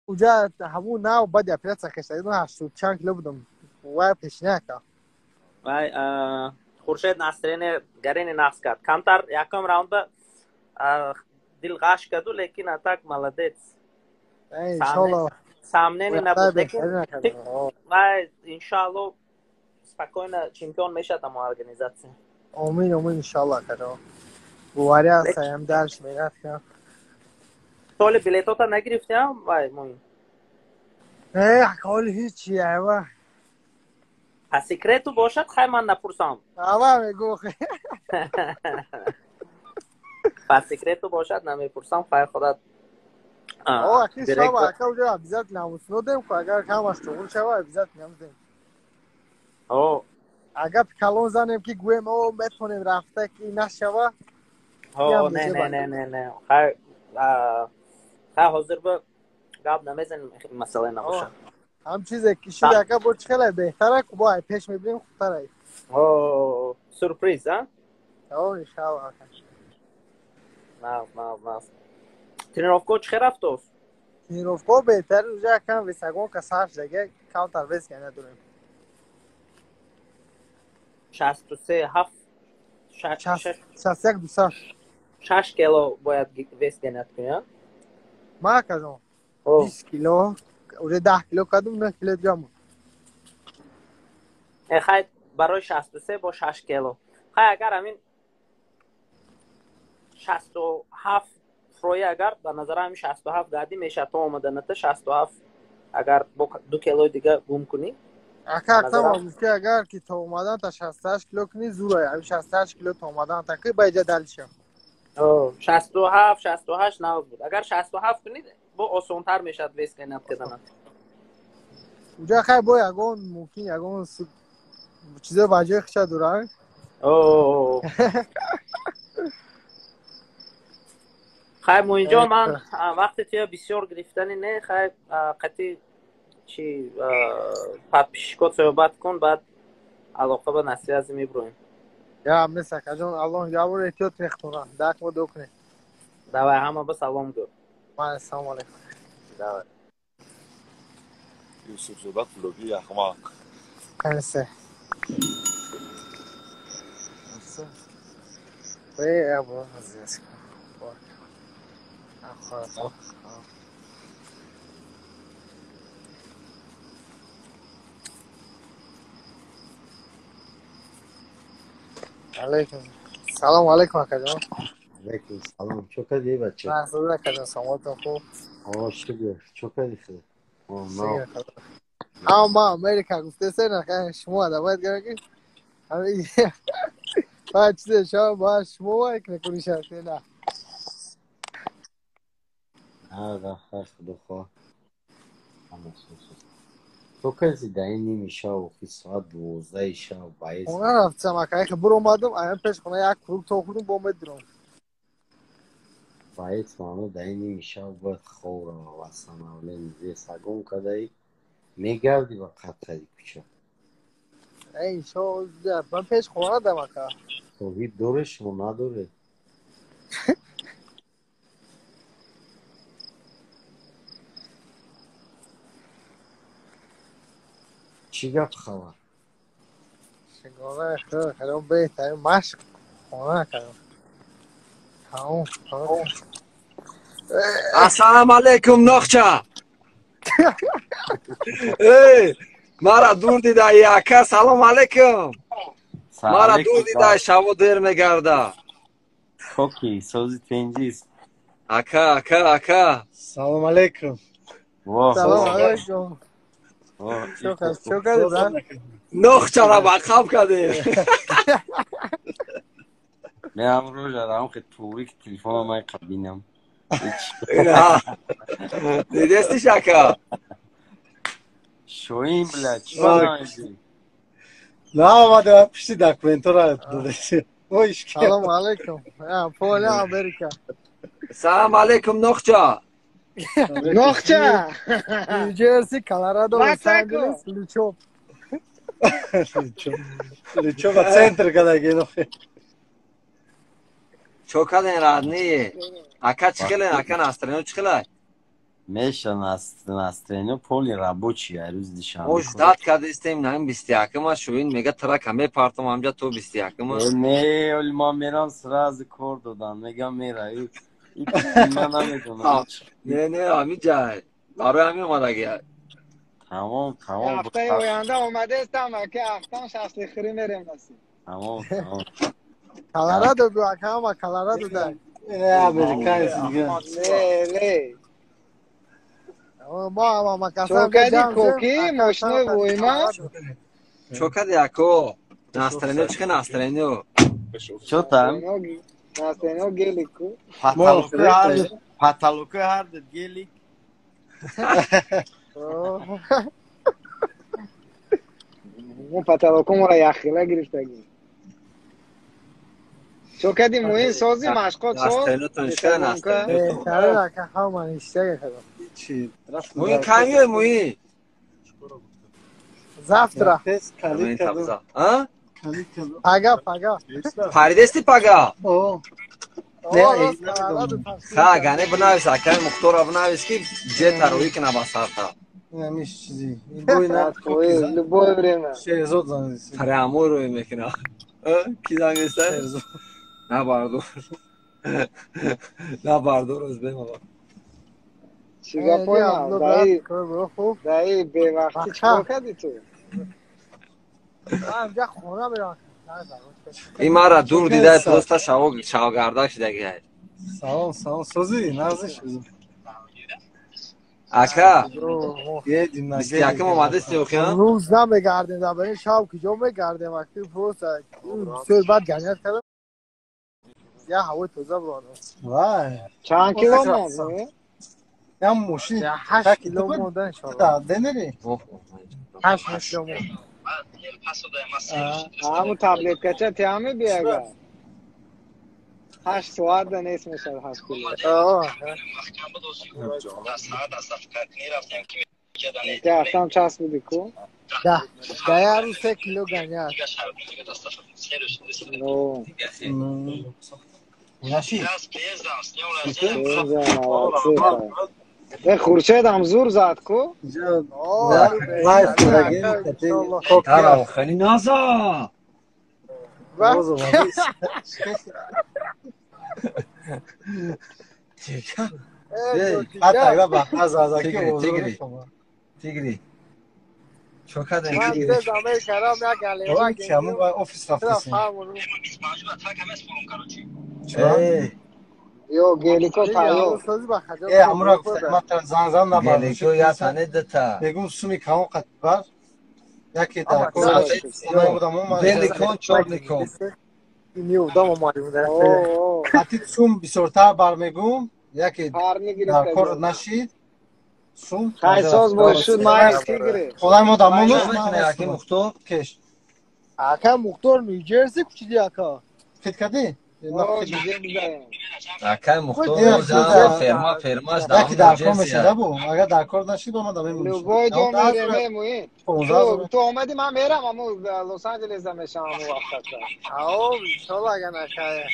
Уҷа ҳамун нав баъди оператсия кашта, 80 чанд кило будам. Вай пешина ака. Вай Хуршед настроение гарени нақс кард. Камтар якум раунда дил ғаш карду, лекин а так молодец. Иншалло. Сомнений набуд, лекин вай иншалло спокойно чемпион мешад ҳамо организация. Омин, омин, иншалло акаҷон. Боварӣ ҳаст, аям дарш мерад кунам. Соли билетота нагирифтиам вай муин? Не, ҳоли ҳичи, айва. По секрету бошад, хай ман напурсам. Ава мегӯ. По секрету бошад, намепурсам, хай худат. О, аки шава, ака уҷа обязательно ҳамуснодем, ку агар ҳамаш чуғур шава, обязательно ҳамудем. О. Агар калон занем ки гӯем, о, метонем рафта ки нашава. О, не, не, не, не, не. Хай хай ҳозир ба гап намезанем, масъала набошад. Ҳам чизе ки шид ака бо чӣ хеле беҳтара, ку бо ай пеш мебинем хубтара. О, сюрприз, а? О, иншалло ака. Нав, нав, нав. Тренировка чӣ хел рафтост? Тренировка беҳтар, уже акам весогонка сар шуда, камтар вес гана дорем. 63 7 61 200. 6 кило бояд вес ганат кунӣ, а? Ма акаҷон. 20 кило, уже 10 кило кардум, 9 кило дига монд. Хай барои 63 бо 6 кило. Хай агар ҳамин 67 фрои агар ба назара ҳамин 67 гардӣ мешавад то омаданата 67 агар бо 2 килои дига гум кунӣ. Ака актам гуфт ки агар ки то омадан та 68 кило кунӣ зур ай, ҳамин 68 кило то омадан та ки ба иҷа дал шав. 67, 68 нав буд. Агар 67 кунӣ бо осонтар мешавад вес гайнат карданат. Уҷа хай бо ягон мумкин ягон чизо ба ҷои хиша дорад. О. Хай муинҷо ман вақте туя бисёр гирифтани не, хай қати чи подписчикот суҳбат кун, баъд алоқа ба насвязи меброем. Я мес акаҷон, Аллоҳ ябор эҳтиёт мехтона, дак мо ду кунед. Давай, ҳама ба салом гӯ. Ма ассалому алайкум. Давай. Юсуфзода Флоги Яхмақ. Кансе. Эй, або азиз. Алейкум. Салом алейкум акаҷон. Алейкум салом. Чо кардӣ бача? Ман акаҷон, саломатон хуб? О, шукр. Чо кардӣ худат? О, но. Ҳама ма Америка гуфтесе на хай шумо адабат гара ки ҳами баъд чизе шава ба шумо вай накунӣ шарте на. На, хай худо хоҳ. То каси дар ин ними шав, охи соат 12 шав баез. Хона рафтам ака, яке буромадам, аям пеш хона як круг то хӯрдум, бо медиром. Баез маъно дар ин ними шав бояд хоб рава, восстановление весогон кадаи, мегардӣ ба қадқади кӯча. Эй, шо, ман пеш хона дам ака. Соҳиб доре шумо надоред? Чӣ гап хабар? Шигона хеле беҳтарин машқ хона кардам. Тамом. Ассалому алайкум Нохча. Эй, мара дур дидаи ака, салом алайкум. Мара дур дидаи шаво дер мегарда. Коки, сози тенҷист. Ака, ака, ака. Салом алайкум. Салом алайкум. Чо кардӣ? Нохчара ба қаб кардем. Мен ҳамрӯз арам хе турик телефонам ай қабинам. Дидестиш ака? Шоин бля, чӣ наиди? На, омада пишти документора додеси. Салом алайкум. Поля Америка. Салом алайкум Нохча. Нохча! Нью-Джерси, Колорадо, Лос-Анджелес, Лучоп. Лучоп, центр кадаги нохе. Чо каден родные? Ака чӣ хелен? Ака настроение чӣ хелай? Меша настроение полный рабочий, рӯзи душанбе. Мо ждать кардистем, на 21-ма шуин мега трака мепартам ҳамҷа то 21-ма. Не, оли ман мерам сразу кор додам, мегам мера. Ман намедонам. Не, не, ҳамин ҷай. Барои ҳамин омадаги. Тамом, тамом. Ҳафтаи оянда омадаистам, ака, ҳафтам шашликхӯрӣ мерем насиб. Тамом, тамом. Колорадо бю, ака, ҳама Колорадо да. Не, американец дига. Не, не. Мо ҳама макасам. Чокади коки, мошинои войма. Чокади ако? Настроение чӣ настроение? Чо там? Настроение гелику. Потолокои ҳар ду гелик. Мо потолокомора яхила гирифтагим. Чокади муҳим сози машқот соз. Муҳим кай меои муҳим? Завтра. Пага, пага. Паридести пага? Ха, гане бинавис, акай Мухтора бинавис ки ҷета рӯӣ кина ба сарта. Любое время. Шерзод занг. Прямо рӯй мекуна. Ки занг неста? На бардор. На бардор аз бемала. Чӣ гапоям? Даи, даи бевақтӣ чӣ кор кардӣ ту? Ин мара дур дидай просто шавгардак шидаги. Салом, салом, созӣ, нағзиш. Ака, 21-м омадасти охи, а? Рӯз намегардем, дар барин шаб куҷо мегардем, вақти просто бисёр бад ганят кардам. Я ҳавои тоза буродам. Вай. Чанд кило монд? Ям мошин 8 кило монда иншоалло. Да, денери? 8 кило монд. Ҳамун таблеткача тиам мебиага. 8 соат да нест мешавад 8 кило. Ҳафтам часпиди ку? Да, да я рӯз 3 кило ганят. Наши. Хуршедам зур зад ку? Хани наза. Тигри. Чокадан тигри. Офис рафтесем. Ё гелико тайёр. Э, амра гуфта, ман зан зан набардам. Гелико я тане дата. Мегум суми каон қат бар. Яке дар кор будам. Беликон чорникон. Қати сум бисёртар бар мегум, яке дар кор нашид. Сум. Хайсоз бошуд ман тигри. Ходай мо дамонус ака Мухтор кеш. Ака Мухтор Нью-Джерси кучиди ака. Хит кади? Акай Мухтор ферма фермаш яке дар кор мешуда бу. Агар дар кор нашид омада мемониш. Любой ҷо мерем муҳим. Ту омади ман мерам аму Лос-Анҷелес да мешам аму вақта. Ао, иншоалло агар нашая.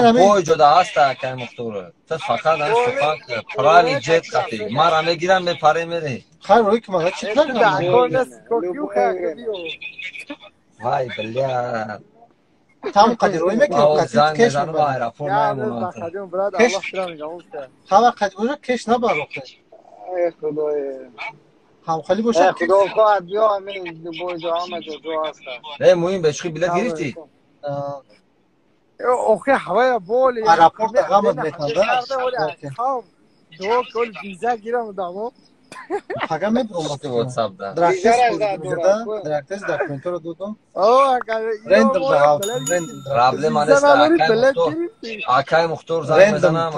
Любой ҷода ҳаста акай Мухтор. Ту фақат ан сухан правильный ҷет қати. Мара мегирам мепаре мере. Хайр рӯй ки мага чӣ кардам? Вай бля. Там қадир рӯй мекунем, қати кеш мебарам. Кеш. Хава қати бошад кеш набар охе. Эй худоё. Ҳамхали бошад. Худо хоҳад биё ҳамин любой ҷо ҳама ҷо ҷо ҳаста. Э муҳим бешухи билет гирифтӣ? Охе ҳавая боли. Аэропорт ғамат метанда. Дуо кол виза гирам дамо. Пага мебурам WhatsApp да. Драктест документро додам. Рендер да, рендер. Проблема нест акай Мухтор. Акай Мухтор занг мезанам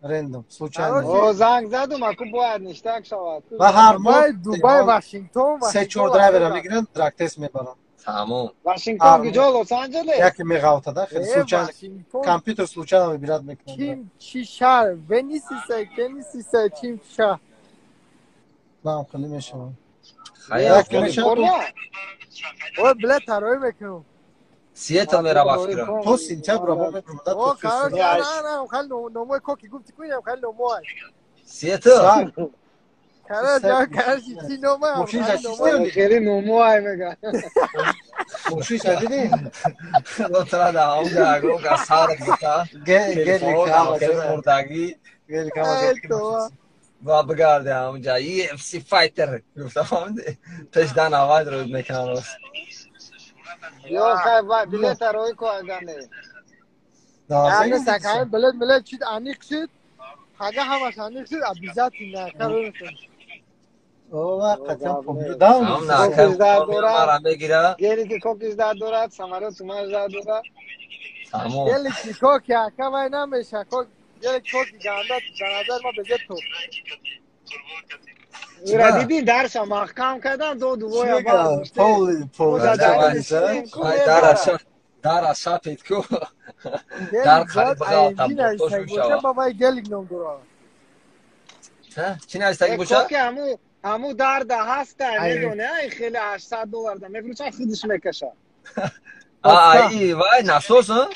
рендом, случайно. О, занг задум, аку бояд ништак шавад. Ва ҳар моҳ Дубай, Вашингтон, 3-4 драйвера мегиранд, драктест мебаранд. Тамом. Вашингтон куҷо? Лос-Анҷелес? Яке меғалтада, хеле случайно. Компютер случайно выбирать мекунад. Чим чи шаҳр? Венисиса, Кенисиса, чим чи шаҳр? Нам хеле мешавад. Ой, билет тароӣ мекунам. Сиэтл мерава фикрам. То сентябр мо мебурда то. На, хали номои коки гуфти кунем, хали номои. Сиэтл. Короче, короче, чи номои? Мошин хели номои мега. Мошин шадиди? Лотра да, онга гога сар гуфта. Гел мурдаги. Гел кама. Ва бигарде ҳамунҷа UFC fighter гуфта, фаҳмиди? Пеш дан аввал рӯд мекунам рост. Ё хай билета рой ко агане. Ане сакай билет милет чид аниқ шид. Ага ҳамаш аниқ шид, обязательно каро мекунем. Ова қатъан помидор. Мара мегира. Гели ки кокиш дар дорад, самолёт сумаш дар дорад. Тамом. Гели ки коки ака вай намеша, кок гели коки ганда дар назар ма безет то. Ира диди дарша маҳкам кардан до дувоя баз. Пол пол. Дара шапед ку. Дар қариб ғалтам тош мешава. Бабай гелик ном дора. Чӣ навистагӣ боша? Коки ҳаму дарда ҳаста, медоне, ай хеле $800 да мефурӯша, худаш мекаша. Ай вай насос, а?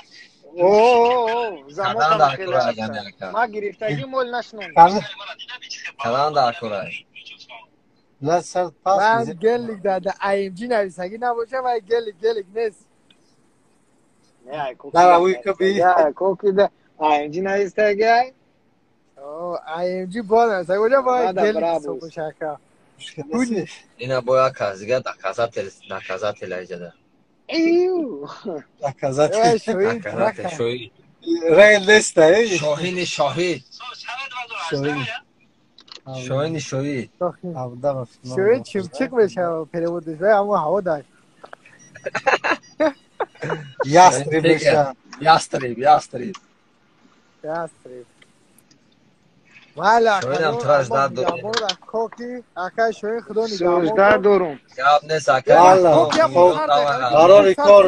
О, замокам хеле ҳаста. Ма гирифтагӣ мол нашнондам. Кадан дар курай. Ман гелик дада AMG нависагӣ набоша, вай гелик гелик нест. Дар авӯи каби. Коки да AMG навистагӣ ай. AMG бо нависагӣ боша, вай гелик ҳисоб боша ака. Ина бояд казига доказатель, доказатель айҷада. Доказатель. Доказатель шоҳид. Рейл неста, э? Шоҳини шоҳид. Шоҳин. Шоҳини шоҳид. Шоҳид чимчиқ мешава переводиш, вай ҳамон ҳаво дай. Ястреб меша. Ястреб, ястреб. Ястреб. Майла, шоҳинам тура ждат дорем. Коки, акай шоҳин худо нигаҳбон. Ждат дорум. Гап нест, акай. Барори кор.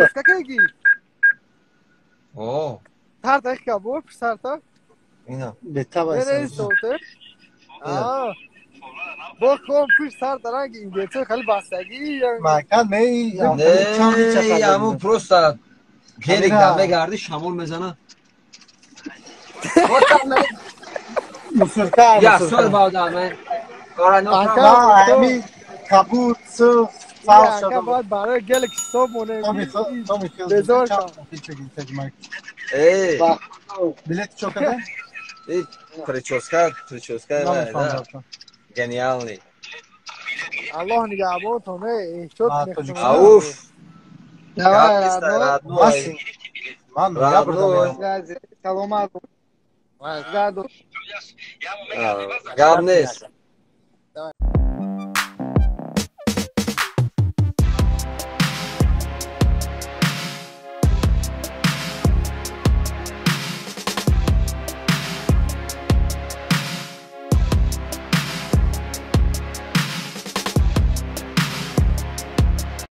О. Тарта их кабур, писарта. Ина. Бетаба. Аа. Бо ком пиш сарта ранги индиец хали бастагӣ. Макан не, не, аму просто гелик да мегарди, шамол мезана. Мусурка, Я, сор баъда, мен. Ака, ами кабуд, сурх, фалш. Ака бояд барои гелик ҳисоб монем. Безор шав. Эй. Билет чо када? Эй, прическа, прическа, да. Гениальный. Аллоҳ нигаҳбонтон, эҳтиёт мекунам. Ауф. Давай, родной. Ман родной. Саломат. Гап нест. Давай.